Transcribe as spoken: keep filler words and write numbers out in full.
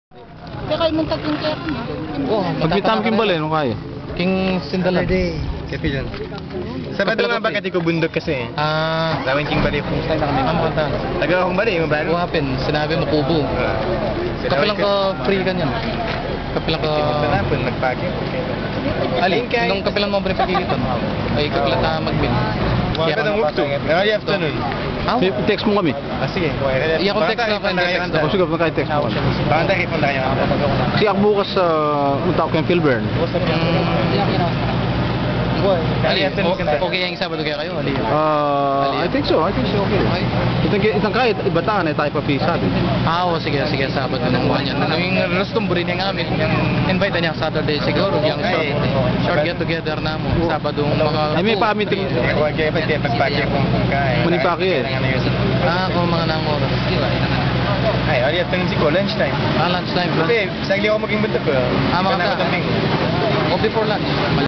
Kaya kayo mong tagping kaya kami. Oh, pag may tama king bale, ano kaya? King sindalan. Saturday. Kapilan? Sabado nga ba kati ko bundok kasi eh. Ah. Lawan king bale ko. Ano ka ta? Taga akong bale, yung bale. What happened? Sinabi mo kubo. Ah. Kapilan ka free ka niyan? Kapilan ka? Sa napun, nagpake. Ali, nung kapilan mo ba rin pagkikita? Ay, kapilan ta magmin. Wala ka nang ukto. Early afternoon. Ah, i-text mo kami. Ah, sige. Iya, kung text na kayo, text na. O, sige, kung text mo kami. Baka tayo, punta kayo. Kasi ako bukas, ah, punta ako kay Philbert. Mm. Ali, o-, okay ang Sabado kaya kayo? Ali. Ah, I think so. I think so. Okay. Itang, itang kahit iba tayo na tayo pa pisa din. Ah, o, sige, sige, Sabado nung buwan yan. Ano yung rostong buri niya nga, invite niya Saturday siguro, yung short, short get together na mo. Sabado, mga Ay, may two, pa-meeting. Three. Kaya pag, kaya pag, pag, kaya pag, Manipaki eh. Ah, kung mga nang oras. Ay, ali at si ko, lunch time. Ah, lunch time, ha? Kasi, sagli ako maging buntok ko. Ah, mga Kaya ka. Nakataming. O before lunch.